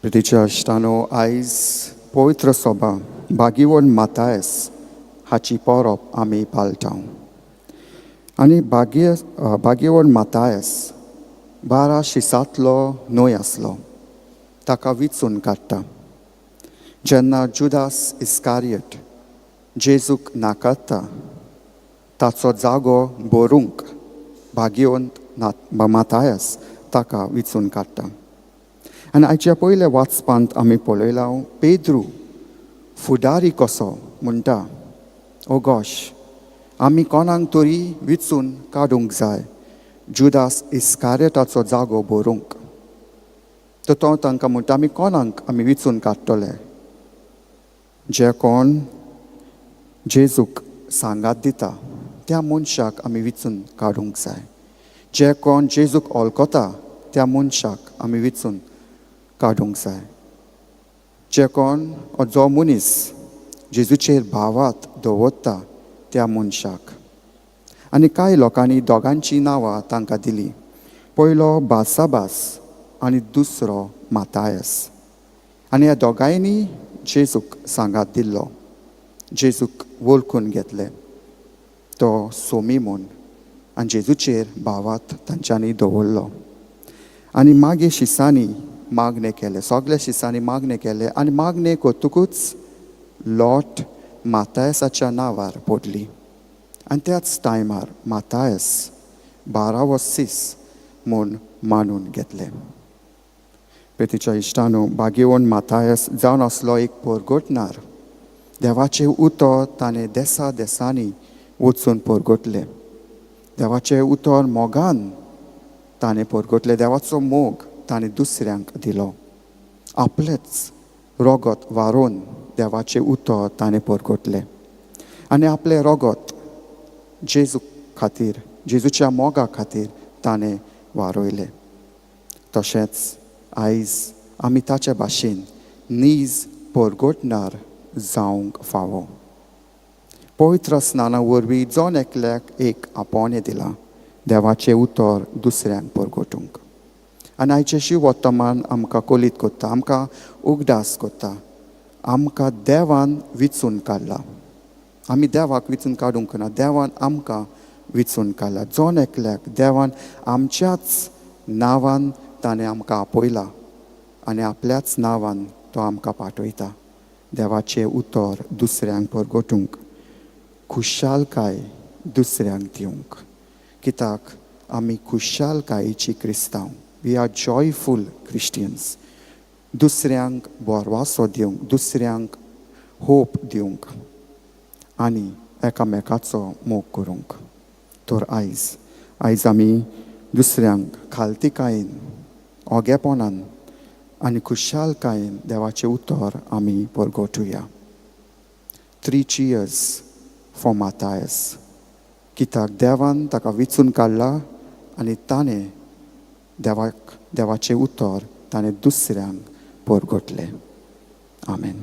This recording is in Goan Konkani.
प्रितीच्या इश्टानो, आयज पवित्र सोबा भागीवण मातायस हाची परब आमी पाळटा. आनी भाग्यवण मातायस 12 शिसांतलो न्हय आसलो, ताका विचून काडटा. जेन्ना जुदास इस्कारियट जेजूक नाकारता, ताचो जागो भरूंक भाग्यवंत मातायस ताका विचून काडटा. आनी आयच्या पयल्या वाचपांत आमी पळयलां, पेद्रू फुडारी कसो म्हणटा, ओ गोश, आमी कोणाक तरी विचून काडूंक जाय जुदास इस्कारियटाचो जागो भरूंक. तर तो तांकां म्हणटा, आमी कोणाक आमी विचून काडटले? जे कोण जेजूक सांगात दिता त्या मनशाक आमी विचून काडूंक जाय. जे कोण जेजूक वळखता त्या मनशाक आमी विचून काडूंक जाय. जे कोण जो मनीस जेजूचेर भावात दवरता त्या मनशाक. आनी कांय लोकांनी दोगांची नांवां तांकां दिली, पयलो बासाबास आनी दुसरो मातायस. आनी ह्या दोगांयनी जेजूक सांगात दिल्लो, जेजूक वळखून घेतले तो सोमी म्हूण, आनी जेजूचेर भावात तांच्यांनी दवरलो. आनी मागीर शिसांनी मागणें केलें, सगल्या शिसांनी मागणें केलें. आनी मागणें करतकूच लोट मातायसाच्या नांवार पडली. आनी त्याच टायमार मातायस 12वो सीस म्हूण मानून घेतलें. प्रितीच्या इश्टानो, भाग्यवण मातायस जावन आसलो एक परगटणार. देवाचें उतर ताणें देसा देसांनी वचून परगटलें. देवाचें उतर मोगान ताणें परगटलें. देवाचो मोग ताणें दुसऱ्यांक दिलो. आपलेंच रोगत वारोवन देवाचें उतर ताणें परगटलें. आनी आपलें रोगत जेजू खातीर, जेजूच्या मोगा खातीर ताणें वारयलें. तशेंच आयज आमी ताच्या भाशेन नीज परगटणार जावंक फावो. पवित्र स्नाना वरवीं जण एकल्याक एक आपोवणें दिलां देवाचें उतर दुसऱ्यांक परगटूंक. आनी आयचें शिवोत्तमान आमकां कोलीत करता, आमकां उगडास करता, आमकां देवान विचून काडला. आमी देवाक विचून काडूंक ना, देवान आमकां विचून काडला. जण एकल्याक देवान आमच्याच नांवान ताणें आमकां आपयला आनी आपल्याच नांवान तो आमकां पाठयता देवाचें उतर दुसऱ्यांक परगटूंक, खुशालकाय दुसऱ्यांक दिवंक. कित्याक आमी खुशालकायेची क्रिस्तांव. We are joyful Christians. दुसऱ्यांक भरवासो दिवंक, दुसऱ्यांक होप दिवंक आनी एकामेकाचो मोग करूंक. तर आयज आमी दुसऱ्यांक खालतीकायेन, ओगेपणान आनी खुशालकायेन देवाचें उतर आमी परगटुया. थ्री चियर्स फॉर मातायस, कित्याक देवान ताका विचून काडला आनी ताणें देवाचें उतर ताणें दुसऱ्यांक परगटलें. आमेन.